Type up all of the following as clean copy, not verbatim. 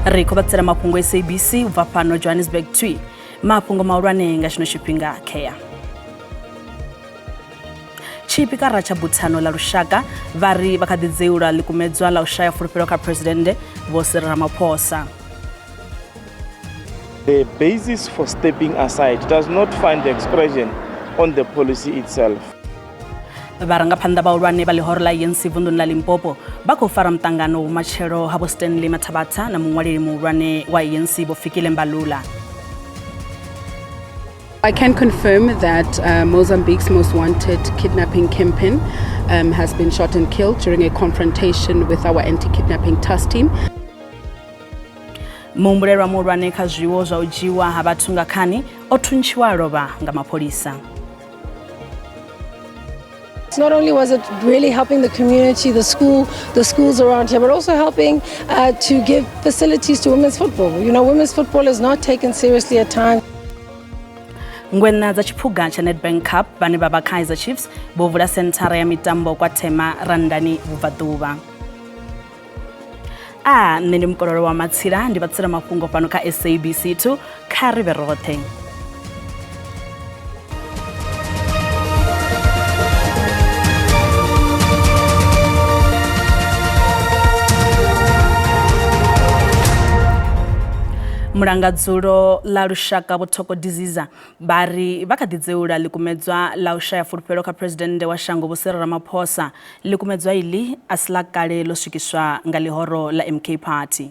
Ri khou vha tsela mafhungo SABC u bva fhano Johannesburg 2. Mafhungo mahulwane nga tshino tshifhinga khea. Tshipikara tsha buthano ḽa lushaka vha ri vha kha ḓi dzeula ḽikumedzwa ḽa u shaya fulufhelo kha Phresidennde Vho Cyril Ramaphosa. The basis for stepping aside does not find expression on the policy itself. Vharangaphanḓa vhahulwane vha ḽihoro ḽa ANC vunḓuni ḽa Limpopo vha khou fara muṱangano vhumatshelo ha Vho Stanley Mathabatha na muṅwaleli muhulwane wa ANC Vho Fikile Mbalula. I can confirm that Mozambique's most wanted kidnapping kingpin has been shot and killed during a confrontation with our anti-kidnapping task team. Muhumbulelwa muhulwane kha zwiwo zwa u dzhiwa ha vhathu nga khani o thuntshiwa a lovha nga mapholisa. Not only was it really helping the community, the schools around here, but also helping to give facilities to women's football. Women's football is not taken seriously at times. Ngwena dza tshiphuga tsha Nedbank Cup vhane vha vha Kaizer Chiefs vho vula senthara ya mitambo kwa Thema Randani vhubvaḓuvha. A nṋe ndi mukololo wa Matsila, ndi vha mafhungo fhano kha SABC 2 kha ri vhe roṱhe. Mulangadzulo ḽa lushaka Vho Thoko Diziza vha ri vha kha ḓi dzeula ḽikumedzwa ḽa u shaya fulufhelo kha Phresidennde wa shango Vho Cyril Ramaphosa. Ḽikumedzwa iḽi a si ḽa kale ḽo swikiswa nga ḽihoro ḽa MK Party.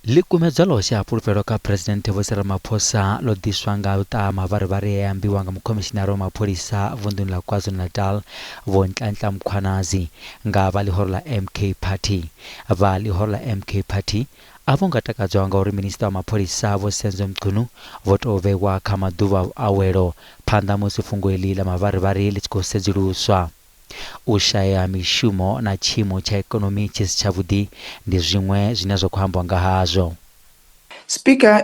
Ḽikumedzwa ḽa u shaya fulufhelo kha Phresidennde Vho Cyril Ramaphosa ḽo ḓiswa nga u ṱaha mavharivhari e a ambiwa nga mukhomishinara wa mapholisa vunḓuni ḽa KwaZulu-Natal Vho Nhlanhla Mkhwanazi nga vha ḽihoro ḽa MK Party. Vha ḽihoro ḽa MK Party a vho nga takadzwa ngauri minisiṱa wa mapholisa Vho Senzo Mchunu vho tou vhewa kha maḓuvha a vhuawelo phanḓa musi fhungo iḽi ḽa mavharivhari ḽi tshi khou sedzuluswa. U shaya mishumo na tshiimo tsha ikonomi tshi si tshavhuḓi ndi zwiṅwe zwine zwa khou ambiwa nga hazwo. Speaker,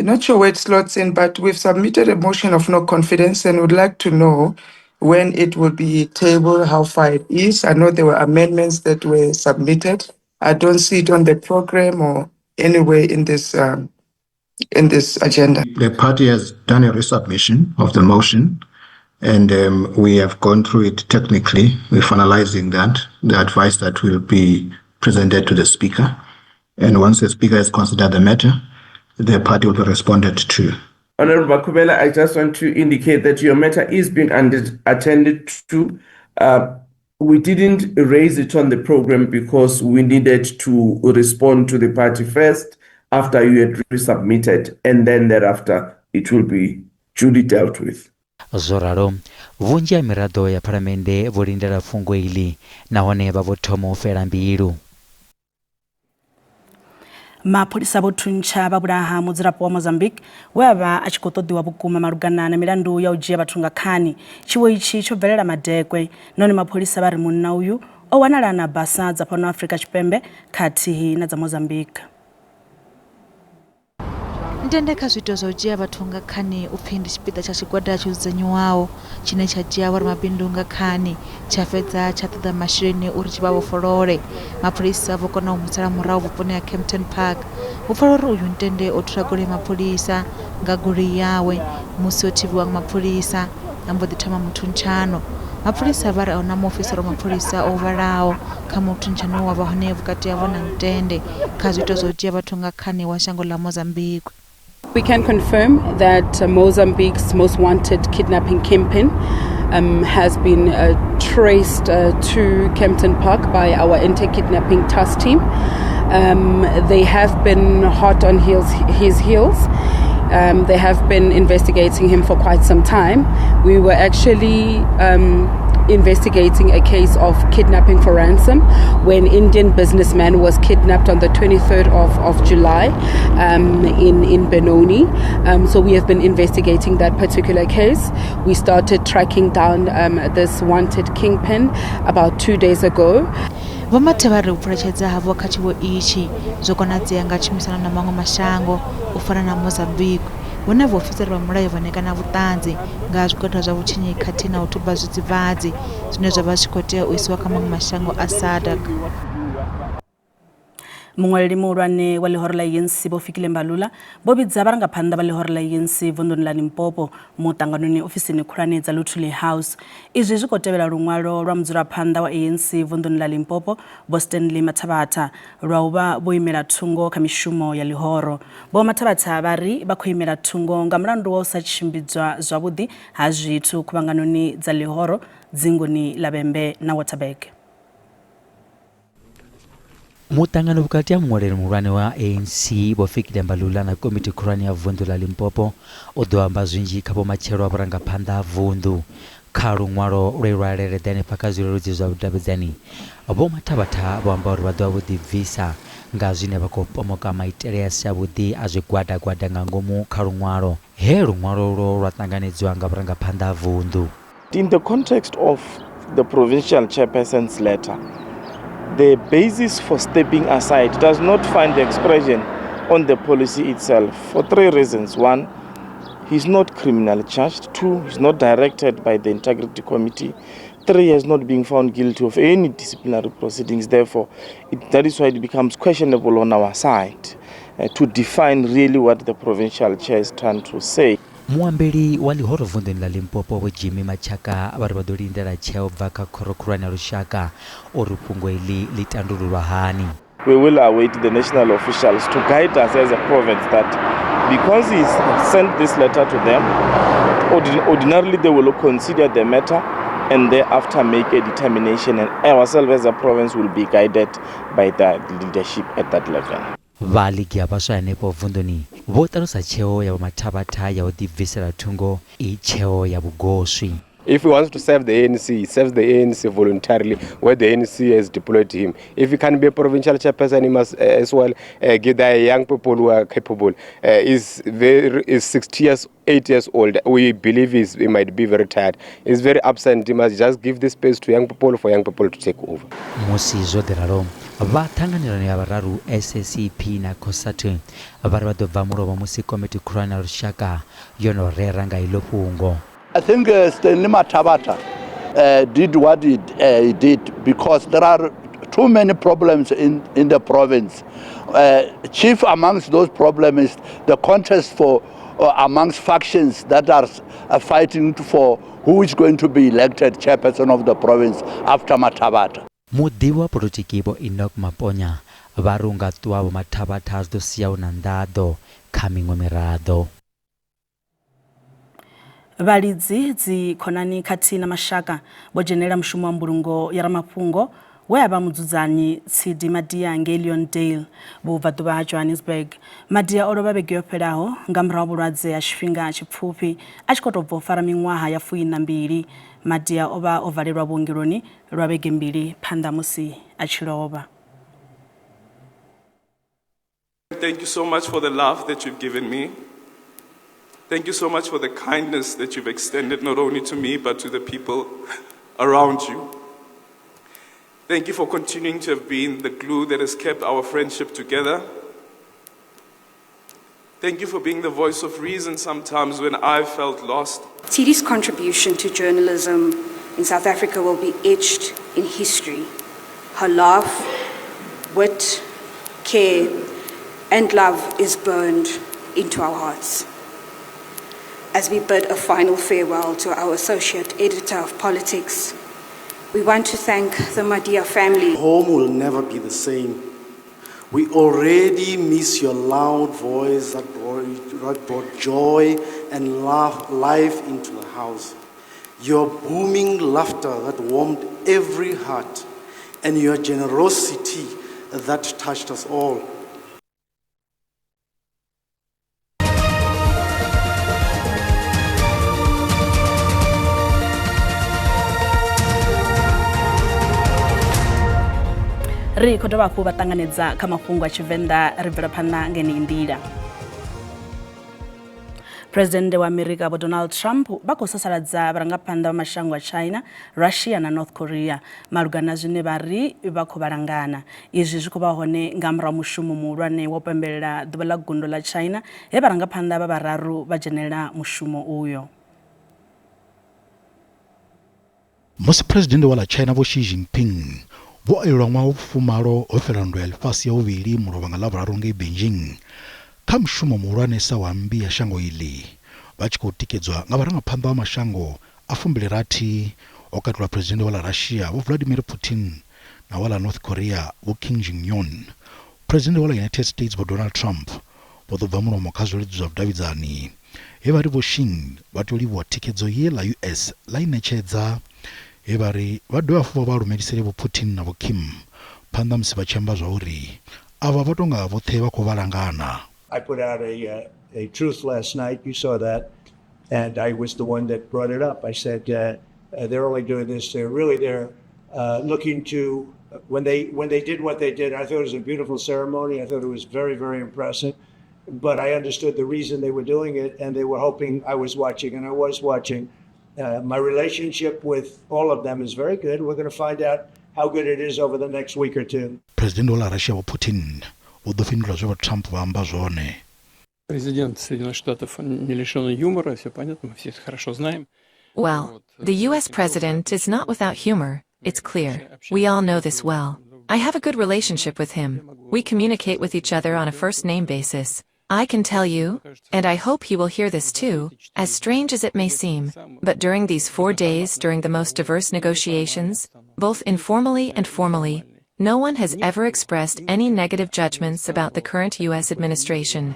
not sure where it slots in, but we've submitted a motion of no confidence and would like to know when it will be tabled, how far it is. I know there were amendments that were submitted. I don't see it on the program or anywhere in this agenda. The party has done a resubmission of the motion and we have gone through it technically. We're finalizing that, the advice that will be presented to the Speaker. And once the Speaker has considered the matter, the party will be responded to. Honorable Makhubela, I just want to indicate that your matter is being attended to. We didn't raise it on the program because we needed to respond to the party first after you had resubmitted, and then thereafter it will be duly dealt with. Zwo ralo, vhunzhi ha miraḓo ya phalamennde vho lindela fhungo iḽi nahone vha vho thoma u fhela mbilu. Mapholisa vho thuntsha vha vhulaha mudzulapo wa Mozambique we a vha a tshi khou ṱoḓiwa vhukuma malugana na milandu ya u dzhia vhathu nga khani. Tshiwo itshi tsho bvelela madekwe, nahone mapholisa vha ri munna uyu o wanala na basa dza fhano Afrika Tshipembe khathihi na dza Mozambique. Ntende kha zwiito zwa u dzhia vhathu nga khani u pfi ndi tshipiḓa tsha tshigwada tsho dzudzanyiwaho tshine tsha dzhia vhoramabindu nga khani tsha fhedza tsha ṱoḓa masheleni uri tshi vha vhofholole. Mapholisa vho kona u mu sala murahu vhuponi ha Kempton Park. Hu pfala uri uyu Ntende o thula goloi ya mapholisa nga goloi yawe musi o thivhiwa nga mapholisa a mbo ḓi thoma muthuntshano. Mapholisa vha ri ahuna muofisiri wa mapholisa o huvhalaho kha muthuntshano we wa vha hone vhukati havho na Ntende kha zwiito zwa u dzhia vhathu nga khani wa shango ḽa Mozambique. We can confirm that Mozambique's most wanted kidnapping kingpin has been traced to Kempton Park by our anti-kidnapping task team. They have been hot on his heels. They have been investigating him for quite some time. We were actually investigating a case of kidnapping for ransom when Indian businessman was kidnapped on the 23rd of July in Benoni. So we have been investigating that particular case. We started tracking down this wanted kingpin about 2 days ago. Vho Mathe vha ri u phuletshedza havho kha tshiwo itshi zwo konadzea nga tshumisano na maṅwe mashango u fana na Mozambique, hune vhaofisiri vha mulayo vha ṋekana vhuṱanzi nga ha zwigwada zwa vhutshinyi khathihi na u thuba zwidzidzivhadzi zwine zwa vha zwi khou tea u isiwa kha maṅwe mashango a SADC. Muṅwaleli muhulwane wa ḽihoro ḽa ANC Vho Fikile Mbalula vho vhidza vharangaphanḓa vha ḽihoro ḽa ANC vunḓuni ḽa Limpopo muṱanganoni ofisini khulwane dza Luthuli House. Izwi zwi khou tevhela luṅwalo lwa mudzulaphanḓa wa ANC vunḓuni ḽa Limpopo Vho Stanley Mathabatha lwa u vha vho imela thungo kha mishumo ya ḽihoro. Vho Mathabatha vha ri vha khou imela thungo nga mulandu wa u sa tshimbidzwa zwavhuḓi ha zwithu khuvhanganoni dza ḽihoro dzinguni ḽa Vhembe na Waterberg. Muṱangano vhukati ha muṅwaleli muhulwane wa ANC Vho Fikile Mbalula na komiti khulwane ya vunḓu ḽa Limpopo u ḓo amba zwinzhi kha vhumatshelo ha vhurangaphanḓa ha vunḓu. Kha luṅwalo lwe lwa leleḓa henefha kha zwileludzi zwa vhudavhidzani, Vho Mathabatha vho amba uri vha ḓo vha vho ḓibvisa nga zwine vha khou pomoka maitele a si avhuḓi a zwigwadagwada nga ngomu kha luṅwalo he luṅwalo ulwo lwa ṱanganedzwa nga vhurangaphanḓa ha vunḓu. In the context of the provincial chairperson's letter, the basis for stepping aside does not find expression on the policy itself for three reasons. One, he's not criminally charged. Two, he's not directed by the Integrity Committee. Three, he has not been found guilty of any disciplinary proceedings. Therefore, that is why it becomes questionable on our side to define really what the provincial chair is trying to say. Muambeli wa ḽihoro vunḓuni ḽa Limpopo Vho Jimmy Machaka vha ri vha ḓo lindela tsheo bva kha khoro khulwane ya lushaka uri fhungo iḽi ḽi tandululwa hani. We will await the national officials to guide us as a province that because he sent this letter to them, ordinarily they will consider the matter and thereafter make a determination, and ourselves as a province will be guided by the leadership at that level. Vha ligi ya vhaswa henefho vunḓuni vho ṱalusa tsheo ya Vho Mathabatha ya u ḓibvisela thungo i tsheo ya vhugoswi. If he wants to serve the ANC, he serves the ANC voluntarily where the ANC has deployed him. If he can be a provincial chairperson, he must as well give the young people who are capable. Is 60 years, 8 years old. We believe he might be very tired. He's very absent. He must just give the space to young people for young people to take over. Musi zwo ḓi ralo, vha ṱhanganelano ya vhararu SACP na COSATU vha ri vha ḓo bva mulovha musi komiti khulwane ya lushaka yo no rera nga iḽo fhungo. I think Stanley Mathabatha did what he did because there are too many problems in the province. Chief amongst those problems is the contest for amongst factions that are fighting for who is going to be elected chairperson of the province after Mathabatha. Muḓivhi wa polotiki Vho Enoch Maponya vha ri u nga ṱuwa Vho Mathabatha zwi ḓo sia hu na nḓaḓo kha miṅwe miraḓo. Vhalidzi, dzikhonani khathihi na mashaka vho dzhenela mushumo wa mbulungo ya ramafhungo we a vha mudzudzanyi Tshidi Madia ngei Leondale vhubvaḓuvha ha Johannesburg. Madia o lovha vhege yo fhelaho nga murahu ha vhulwadze ha tshifhinga tshipfufhi a tshi khou tou bva u fara miṅwaha ya 42. Madia o vha o valelwa vhuongeloni lwa vhege mbili phanḓa musi a tshi lovha. Thank you so much for the love that you've given me. Thank you so much for the kindness that you've extended not only to me, but to the people around you. Thank you for continuing to have been the glue that has kept our friendship together. Thank you for being the voice of reason sometimes when I felt lost. Tshidi's contribution to journalism in South Africa will be etched in history. Her laugh, wit, care, and love is burned into our hearts. As we bid a final farewell to our associate editor of politics, we want to thank the Madia family. Home will never be the same. We already miss your loud voice that brought joy and life into the house. Your booming laughter that warmed every heart, and your generosity that touched us all. Ri khou dovha hafhu vha ṱanganedza kha mafhungo a Tshivenḓa, ri bvela phanḓa nga yeneyi nḓila. Presidennde wa Amerika Vho Donald Trump vha khou sasaladza vharangaphanḓa vha mashango a China, Russia na North Korea malugana na zwine vha ri vha khou vhalangana. Izwi zwi khou vha hone nga murahu mushumo muhulwane wa u pembelela ḓuvha ḽa gundo ḽa China he vharangaphanḓa vha vhararu vha dzhenela mushumo uyo. Musi Presidennde wa ḽa China Vho Xi Jinping Vho elelwa ṅwaha wa vhufumalo ho fhela Nndwa ya Ḽifhasi ya Vhuvhili mulovha nga Ḽavhuraru ngei Beijing kha mushumo muhulwanesa wa mmbi ya shango iḽi, vha tshi khou tikedzwa nga vharangaphanḓa vha mashango a 60 ho katelwa Phresidennde wa ḽa Russia Vho Vladimir Putin na wa ḽa North Korea Vho Kim Jong-un. Phresidennde wa ḽa United States Vho Donald Trump vho ḓo bva mulomo kha zwileludzi zwa vhudavhidzani he vha ri Vho Xi vha tea u livhuwa thikhedzo ye ḽa US ḽa i ṋetshedza he vha ri vha dovhe hafhu vha vha lumelisele Vho Putin na Vho Kim phanḓa musi vha tshi amba zwauri avha vha tou nga vhoṱhe vha khou vha langana. I put out a, a truth last night. You saw that. And I was the one that brought it up. I said, they're only doing this. They're really they're looking to when they when they did what they did. I thought it was a beautiful ceremony. I thought it was very, very impressive. But I understood the reason they were doing it, and they were hoping I was watching, and I was watching. My relationship with all of them is very good. We're going to find out how good it is over the next week or two. Phresidennde wa ḽa Russia Vho Putin vho ḓo fhindula zwe Vho Trump vha amba zwone. Президент Соединенных Штатов не лишен юмора, все понятно, мы все это хорошо знаем. Well, the US president is not without humor, it's clear. We all know this well. I have a good relationship with him. We communicate with each other on a first name basis. I can tell you, and I hope he will hear this too, as strange as it may seem, but during these 4 days, during the most diverse negotiations, both informally and formally, no one has ever expressed any negative judgments about the current US administration.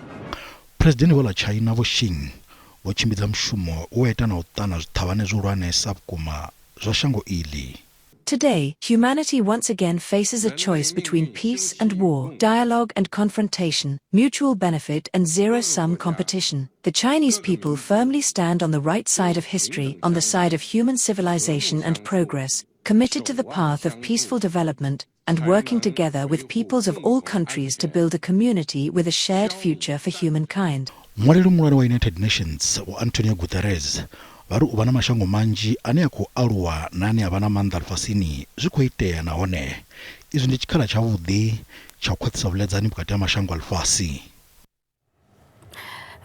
Phresidennde wa ḽa China Vho Xi vho tshimbidza mushumo wo ita na u ṱana zwiṱhavhane zwihulwanesa vhukuma zwa shango iḽi. Today, humanity once again faces a choice between peace and war, dialogue and confrontation, mutual benefit and zero sum competition. The Chinese people firmly stand on the right side of history, on the side of human civilization and progress, committed to the path of peaceful development, and working together with peoples of all countries to build a community with a shared future for humankind. Muṅwaleli muhulwane wa United Nations Vho Antonio Guterres vha ri u vha na mashango manzhi ane a khou aluwa na ane a vha na maanḓa ḽifhasini zwi khou itea nahone izwi ndi tshikhala tshavhuḓi tsha u khwaṱhisa vhuḽedzani vhukati ha mashango a ḽifhasi.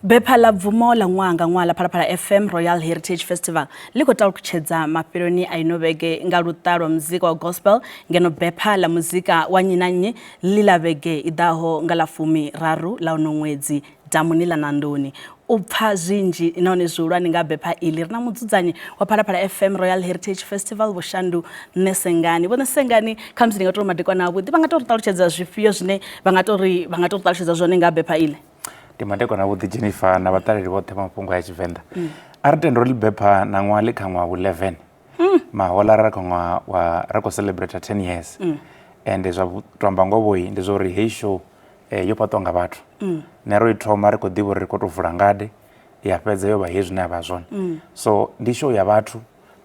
Bepha ḽa bvumo ḽa ṅwaha nga ṅwaha ḽa Phalaphala FM Royal Heritage Festival ḽi khou ṱalutshedza mafheloni a ino vhege nga luṱa lwa muzika wa gospel, ngeno bepha ḽa muzika wa nnyi na nnyi ḽi ḽa vhege i ḓaho nga ḽa 13 ḽa uno ṅwedzi damuni ḽa Nandoni. U pfa zwinzhi nahone zwihulwane nga bepha iḽi, ri na mudzudzanyi wa Phalaphala FM Royal Heritage Festival, Vho Shandu Nesengani. Vho Nesengani, khamusi ndi nga tou madekwana avhuḓi, vha nga tou ri ṱalutshedza zwifhio zwine vha nga tou ri ṱalutshedza zwone nga bepha iḽi? Ndi madekwana avhuḓi, Jennifer, na vhaṱaleli vhoṱhe vha mafhungo ya Tshivenḓa. A ri tenda uri ḽi na ṅwaha ḽi kha ṅwaha vhu 11 mahoḽa ra kha ṅwaha wa ra khou celebrate 10 years, and zwa to amba ngoho ndi zwa uri heyi show yo fhaṱwa nga vhathu. Nṋe ro i thoma ri khou ḓivha uri ri khou tou vula ngade, ya fhedza yo vha hezwi zwine ya vha zwone. So ndi show ya vhathu,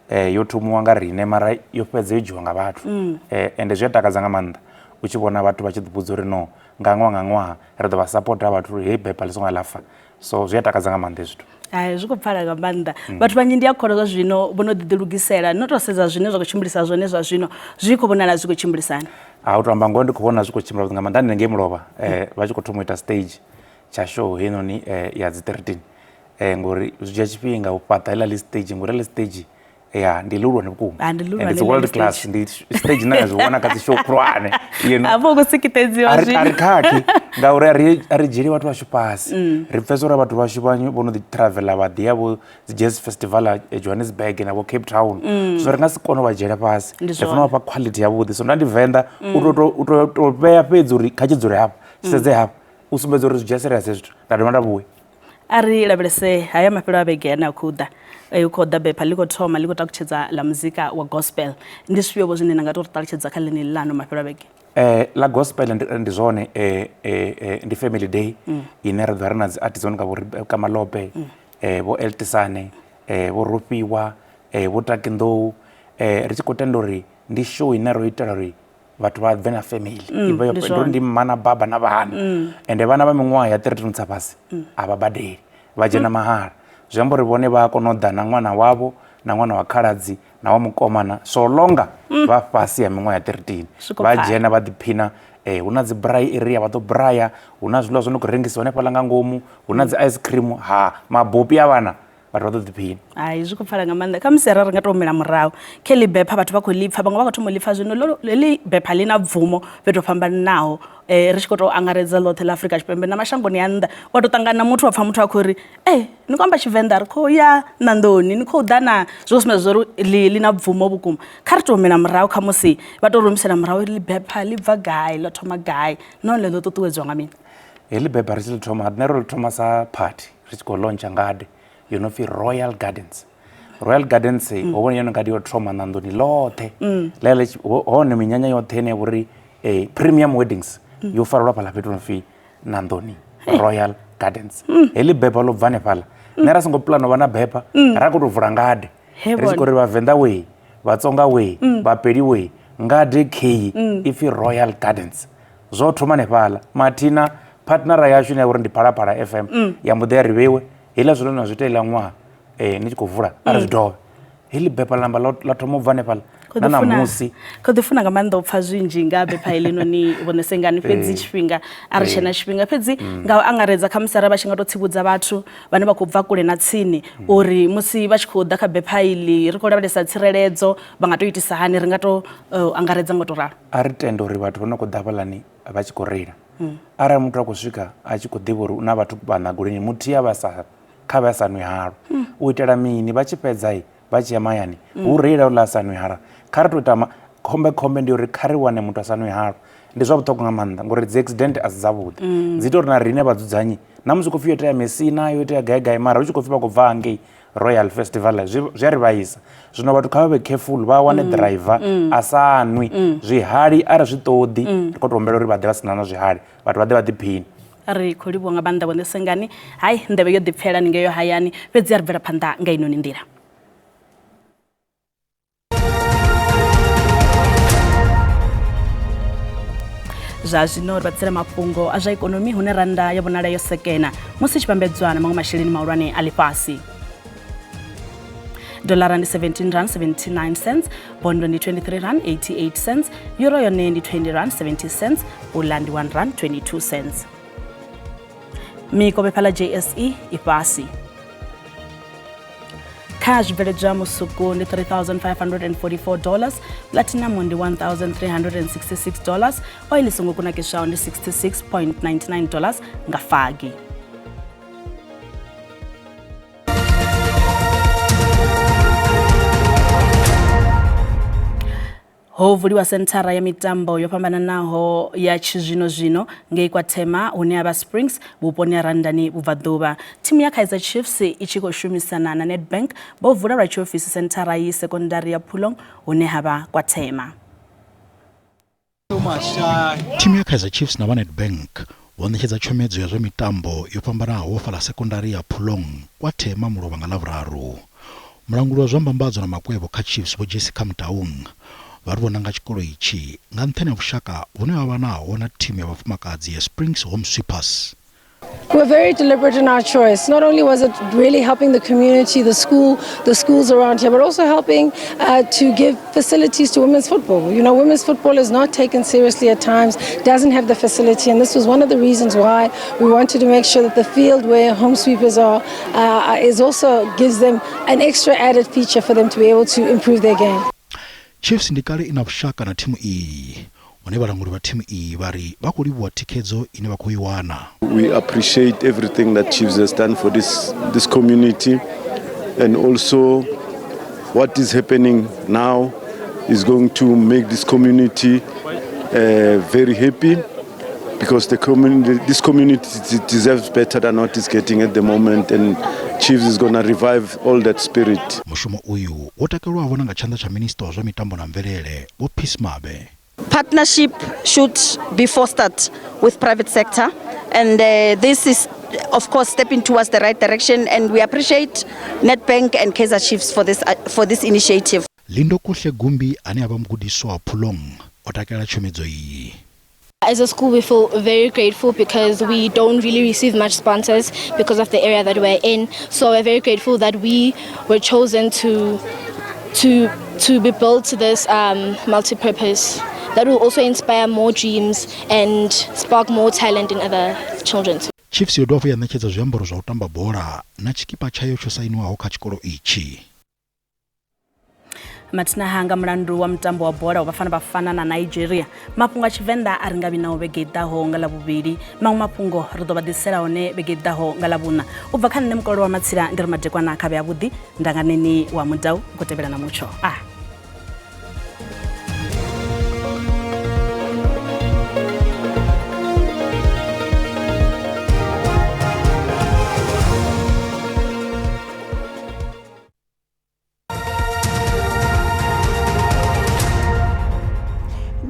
yo thomiwa nga riṋe mara yo fhedza yo dzhiwa nga vhathu. Ende zwi a takadza nga maanḓa u tshi vhona vhathu vha tshi ḓi vhudza uri no nga ṅwaha nga ṅwaha ri ḓo vha sapota vhathu uri heyi bepha ḽi songo ḽa fa. So zwi a takadza nga maanḓa hezwi zwithu. Hai, zwi khou pfala nga maanḓa. Vhathu vhanzhi ndi a kholwa zwa zwino vho no ḓi ḓilugisela, no tou sedza zwine zwa khou tshimbilisa zwone zwa zwino, zwi khou vhonala zwi khou tshimbilisana. Ha, u to amba ngoho ndi khou vhona zwi khou tshimbila nga maanḓa. Hanengei mulovha vha tshi khou thoma u ita stage tsha show heinoni ya dzi 13, ngori zwi dzhia tshifhinga u fhaṱa heḽa ḽi stage, ngori heḽi stage ya ndi ḽihulwane vhukuma. Ah, ndi ḽihulwane And it's world ḽeḽi class stage. Ndi stage ine na zwi vhona kha dzi show khulwane, you know. Hafho hu khou sikitedziwa A ri zwino. khakhi ngauri a ri dzhieli vhathu vhashu fhasi. Ri pfesa uri vhathu vhashu vha vho no ḓi travela vha ḓi ya vho dzi jazz festival Johannesburg na vho Cape Town, so ri nga si kone u vha dzhiela fhasi. Ndi Ri fanela u zwone. vha fha quality yavhuḓi. So nda ndi Venḓa u to vhea fhedzi uri kha tshi dzule hafha, tshi sedze hafha, u sumbedza uri zwi dzhia serious hezwi zwithu. Nda dovha nda vhuya. A ri lavhelese haya mafhelo a vhege ane a khou ḓa. U khou ḓa bepha ḽi khou thoma ḽi khou takutshedza ḽa muzika wa gospel. Ndi zwifhio vho zwine na nga tou ri ṱalutshedza kha ḽeneḽi ḽa ano mafhelo a vhege? La gospel ndi zwone, ndi family day ine ra ḓo vha ri na dzi artists nga vho Rebecca Malope, vho Eltisane, vho Rofhiwa, vho Taki Nḓou, ri tshi khou tenda uri ndi show ine ro itela uri vhathu vha bve na family. I vha yo Ndi ndo zwone. Ndi mma na baba na vhana, ende vhana vha miṅwaha ya 13 tsa fhasi a vha badeli, vha dzhena mahala. Zwi amba uri vhone vha a kona u ḓa na ṅwana wavho na ṅwana wa khaladzi na wa mukomana, so longa vha fhasi ya miṅwaha ya 13 Zwi khou vha pfala. dzhena vha ḓiphina. Hu na dzi braai area, vha ḓo braya, hu na zwiḽiwa zwo no khou rengisiwa hanefhaḽa nga ngomu, hu na dzi ice cream, ha mabopi a vhana. Vhathu vha ḓo ḓiphina. Hai, zwi khou pfala nga maanḓa. Khamusi arali ri nga tou humela murahu khe ḽi bepha, vhathu vha khou ḽi pfa, vhaṅwe vha khou thoma u ḽi pfa zwino. Heḽi bepha ḽi na bvumo fhethu ho fhambananaho, ri tshi khou tou angaredza ḽoṱhe ḽa Afrika Tshipembe na mashangoni a nnḓa. Wa tou ṱangana na muthu wa pfa muthu a khou ri e ni khou amba Tshivenḓa, ri khou ya Ṋanḓoni, ni khou ḓa na, zwi khou sumbedza zwa uri ḽi na bvumo vhukuma. Kha ri tou humela murahu, khamusi vha tou ri humisela murahu uri ḽi bepha ḽi bva gai, ḽo thoma gai, nahone ḽo ṱuṱuwedzwa nga mini? Heḽi bepha ri tshi ḽi thoma, riṋe ro ḽi thoma sa party ri tshi khou launcher ngade yo no pfi Royal Gardens. Royal Gardens, ho vhona yone ngade yo thoma Ṋanḓoni ḽoṱhe. Ḽa hone minyanya yoṱhe ine ya vhori premium weddings yo farelwa fhaḽa fhethu no pfi Ṋanḓoni Royal Gardens. Heḽi bepha ḽo bva hanefhaḽa. Nṋe ra songo pulana u vha na bepha, ra khou tou vula ngade ri tshi khou ri Vhavenḓa wee, Vhatsonga wee, Vhapedi wee, ngade kheyi ipfi Royal Gardens. Zwo thoma hanefhaḽa. Mathina partnera yashu ine ya vha uri ndi Phalaphala FM ya mbo ḓi ya ri vheiwe heiḽa zwino na zwi ita iḽa ṅwaha ni tshi khou vula a ri zwi dovhe. Heḽi bepha ḽa namba ḽa thoma u bva hanefhaḽa na ṋamusi. Khou ḓi funa nga maanḓa u pfa zwinzhi nga bepha heḽinoni Vho Ṋesengani, fhedzi tshifhinga a ri tshena tshifhinga. Fhedzi nga u angaredza khamusi arali vha tshi nga tou tsivhudza vhathu vhane vha khou bva kule na tsini uri musi vha tshi khou ḓa kha bepha iḽi ri khou lavhelesa tsireledzo, vha nga tou itisa hani, ri nga tou angaredza nga u tou ralo. A ri tende uri vhathu vha no khou ḓa hafhaḽani vha tshi khou reila. Arali muthu a khou swika a tshi khou ḓivha uri u na vhathu vhaṋa goloini, muthihi a vha sa kha vhe a sa nwi halwa. U itela mini vha tshi fhedza vha tshi ya mahayani hu reila uḽa a sa nwi halwa. Kha ri tou ita khombe khombe ndi uri kha ri wane muthu a sa nwi halwa. Ndi zwa vhuṱhogwa nga maanḓa ngori dzi accident a si dzavhuḓi. Dzi ita uri na riṋe vhadzudzanyi na musi khou pfhi yo itea Messina, yo itea gai gai, mara hu tshi khou pfhi vha khou bva hangei Royal Festival zwi a ri vhaisa. Zwino vhathu kha vha vhe careful, vha wane driver a sa nwi. Zwihali a ri zwi ṱoḓi, ri khou tou humbela uri vha ḓe vha si na na zwihali, vhathu vha ḓe vha ḓiphine. Ri khou livhuwa nga maanḓa Vho Ṋesengani. Hai, nḓevhe yo ḓipfela ni ngeyo hayani, fhedzi a ri bvela phanḓa nga inoni nḓila. Zwa zwino ri vha mafhungo a zwa ikonomi, hune rannda ya vhonala yo sekena musi tshi vhambedzwa na maṅwe masheleni mahulwane a ḽifhasi. Dollara ndi 17 rand 79 cents, bondo ndi 23 rand 88 cents, euro yone ndi 20 rand 70 cents, pula ndi 1 rand 22 cents. Mikovhe fhala JSE i fhasi. Kha zwibveledzwa musuku ndi $3,544 dollars, platinum ndi $1,366 dollars, oil songo kunakiswaho ndi $66.99 dollars nga fagi. Ho vuliwa senthara ya mitambo yo fhambananaho ya tshizwino-zwino ngei kwa Thema hune ha vha Springs vhuponi ha Randani vhubvaḓuvha. Thimu ya Kaizer Chiefs i tshi khou shumisana na Nedbank vho vula lwa tshiofisi senthara iyi sekondari ya Phulong hune ha vha kwa Thema. Thimu ya Kaizer Chiefs na vha Nedbank vho ṋetshedza tshomedzo ya zwa mitambo yo fhambanaho fhaḽa sekondari ya Phulong kwa Thema mulovha nga Ḽavhuraru. Mulanguli wa zwa mbambadzo na makwevho kha Chiefs Vho Jessica Motaung vha ri vho nanga tshikolo itshi nga nṱhani ha vhushaka vhune vha vha naho na thimu ya vhafumakadzi ya Springs Home Sweepers. We're very deliberate in our choice. Not only was it really helping the community, the school, the schools around here, but also helping to give facilities to women's football. You know, women's football is not taken seriously at times, doesn't have the facility, and this was one of the reasons why we wanted to make sure that the field where home sweepers are is also gives them an extra added feature for them to be able to improve their game. Chiefs ndi kale i na vhushaka na thimu iyi, hune vhalanguli vha thimu iyi vha ri vha khou livhuwa thikhedzo ine vha khou i wana. We appreciate everything that Chiefs has done for this community, and also what is happening now is going to make this community very happy, because this community deserves better than what it's getting at the moment, and Chiefs is going to revive all that spirit. Mushumo uyu wo takalelwa na nga tshanḓa tsha Minista wa zwa mitambo na mvelele Vho Peace Mabe. Partnership should be fostered with private sector, and this is of course stepping towards the right direction, and we appreciate Nedbank and Kaizer Chiefs for this initiative. Lindo Kuhle Gumbi ane a vha mugudiswa wa Phulong o takalela tshomedzo iyi. As a school, we feel very grateful because we don't really receive much sponsors because of the area that we're in. So we're very grateful that we were chosen to be built this multi-purpose that will also inspire more dreams and spark more talent in other children. Chiefs yo dovha hafhu ya ṋetshedza zwiambaro zwa u tamba bola na tshikipa tshayo tsho sainiwaho kha tshikolo itshi. Mathina hanga mulandu wa mutambo wa bola wa Bafana Bafana na Nigeria. Mafhungo a Tshivenḓa a ri nga vhi nao vhege i ḓaho nga Ḽavhuvhili. Maṅwe mafhungo ri ḓo vha ḓisela hone vhege i ḓaho nga Ḽavhuṋa. U bva kha nṋe Mukololo wa Matsila ndi ri madekwana kha vhe avhuḓi. Ndanganeni wa Mudau u khou tevhela na mutsho. A.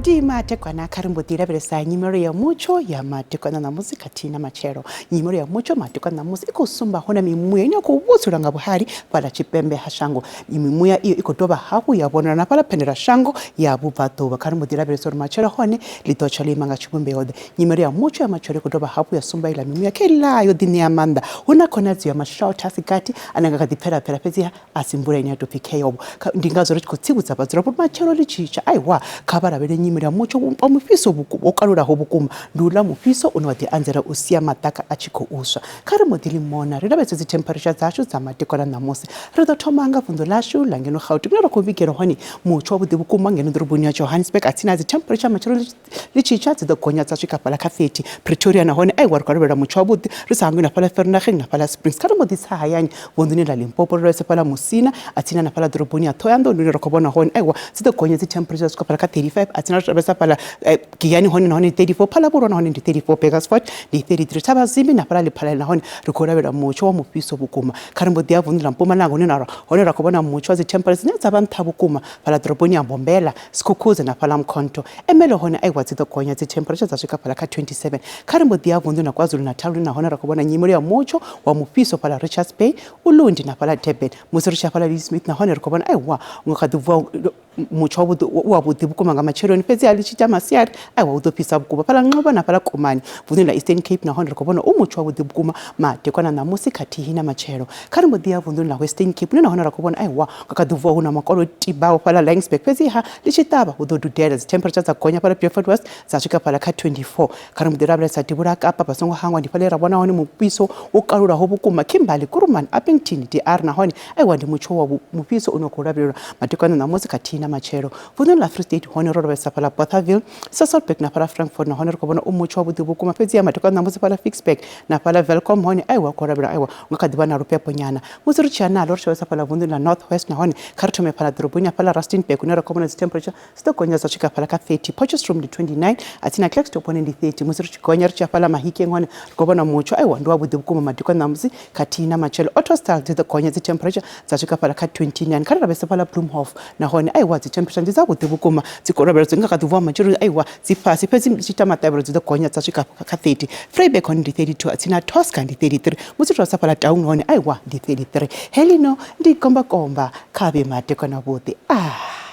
Ndi madekwana kha ri mbo ḓi lavhelesa nyimelo ya mutsho ya madekwana ṋamusi khathihi na matshelo. Nyimelo ya mutsho madekwana ṋamusi i khou sumba hu na mimuya ine ya khou vhudzula nga vhuhali fhaḽa tshipembe ha shango. Mimuya iyo i khou dovha hafhu ya vhonala na fhaḽa phendelashango ya vhubvaḓuvha. Kha ri mbo ḓi lavhelesa uri matshelo hone ḽi ḓo tsha ḽo ima nga tshivhumbeo-ḓe. Nyimelo ya mutsho ya matshelo i khou dovha hafhu ya sumba iḽa mimuya kha iḽa yo ḓiṋea maanḓa. Hu na khonadzeo ya mashotha a si gathi ane a nga kha ḓi pfela-pfela fhedziha a si mvula ine ya tou pfi kheyobo. Ndi ngazwo ri tshi khou tsivhudza vhadzulapo uri matshelo ḽi tshi tsha aiwa kha vha lavhelele nyimele ya mutsho wa mufhiso wo kalulaho vhukuma. Ndi uḽa mufhiso une wa ḓi anzela u sia maḓaka a tshi khou swa. Kha ri mbo ḓi ḽi mona ri lavhelese dzi temperature dzashu dza madekwana ṋamusi. Ri ḓo thoma nga vunḓu ḽashu ḽa ngeno Gauteng hune ra khou vhigela hone mutsho wavhuḓi vhukuma ngeno ḓoroboni ya Johannesburg a tsini ha dzi temperature matshelo ḽi tshi tsha dzi ḓo gonya dza swika fhaḽa kha 30. Pretoria nahone aiwa ri khou lavhelela mutsho wavhuḓi ri sa hangwi na fhaḽa Vereeniging na fhaḽa Springs. Kha ri mbo ḓi tsa hayani vunḓuni ḽa Limpopo ri lavhelese fhaḽa Musina a tsini na fhaḽa ḓoroboni ya Thohoyandou ndi hune ra khou vhona hone aiwa dzi ḓo gonya dzi temperature dza swika fhaḽa kha 35 a tsini ri lavhelesa fhaḽa Giyani hone nahone 34 Phalaborwa nahone ndi 34 Burgersfort ndi 33 Thabazimbi na fhaḽa Lephalale nahone ri khou lavhelela mutsho wa mufhiso vhukuma. Kha ri mbo ḓi ya vunḓu ḽa Mpumalanga hune na hone ra khou vhona mutsho wa dzi temperature dzine dza vha nṱha vhukuma fhaḽa ḓoroboni ya Mbombela, Skukuza na fhaḽa Mkhonto. Ermelo hone aiwa dzi ḓo gonya dzi temperature dza swika fhaḽa kha 27. Kha ri mbo ḓi ya vunḓu ḽa KwaZulu-Natal hune nahone ra khou vhona nyimelo ya mutsho wa mufhiso fhaḽa Richards Bay, Ulundi na fhaḽa Durban. Musi ri tshi ya fhaḽa Ladysmith nahone ri khou vhona aiwa u nga kha ḓi bva mutsho wavhuḓi u wavhuḓi vhukuma nga matsheloni fhedzi a ḽi tshi ita masiari aiwa hu ḓo fhisa vhukuma fhaḽa Nxuba na fhaḽa Komani vunḓuni ḽa Eastern Cape nahone ri khou vhona u mutsho wavhuḓi vhukuma madekwana ṋamusi khathihi na matshelo. Kha ri mbo ḓi ya vunḓuni ḽa Western Cape hune nahone ra khou vhona aiwa nga kha ḓi vuwa hu na makolo tibaho fhaḽa Laingsburg fhedziha ḽi tshi ṱavha hu ḓo dudela dzi temperature dza gonya fhaḽa Beaufort West dza swika fhaḽa kha 24. Kha ri mbo ḓi lavhelesa devhula ha Kapa vha songo hangwa ndi fhaḽa he ra vhona hone mufhiso wo kalulaho vhukuma Kimberley, Kuruman, Upington, DR nahone aiwa ndi mutsho wa mufhiso une wa khou lavhelelwa madekwana ṋamusi khathihi na matshelo. Vunḓuni ḽa Free State hone ro lavhelesa fhaḽa Bothaville, Sasolburg na fhaḽa Frankfort nahone ri khou vhona u mutsho wavhuḓi vhukuma fhedziha madekwana ṋamusi fhaḽa Ficksburg na fhaḽa Welkom hone aiwa khou lavhelelwa aiwa hu nga kha ḓi vha na lufhepho nyana. Musi ri tshi ya naḽo ri tshi lavhelesa fhaḽa vunḓuni ḽa North West nahone kha ri thome fhaḽa ḓoroboni ya fhaḽa Rustenburg hune ra khou vhona dzi temperature dzi ḓo gonya dza swika fhaḽa kha 30. Potchefstroom ndi 29, atsina Klerksdorp hone ndi 30. Musi ri tshi gonya ri tshi ya fhaḽa Mahikeng hone ri khou vhona mutsho aiwa ndi wavhuḓi vhukuma madekwana ṋamusi khathihi na matshelo. Ottosdal dzi ḓo gonya dzi temperature dza swika fhaḽa kha 29. Kha ri lavhelese fhaḽa Bloemhof nahone aiwa dzi temperature ndi dzavhuḓi vhukuma dzi khou lavhelelwa dzi nga kha ḓi vuwa matsheloni aiwa dzi fhasi fhedzi dzi tshi ita maṱavhelo dzi ḓo gonya dza swika kha 30. Vryburg hone ndi 32 atsina Tosca ndi 33. Musi ri tshi fhaḽa Taung hone aiwa ndi 33. Heḽino ndi gombakomba kha vhe madekwana avhuḓi. Ah.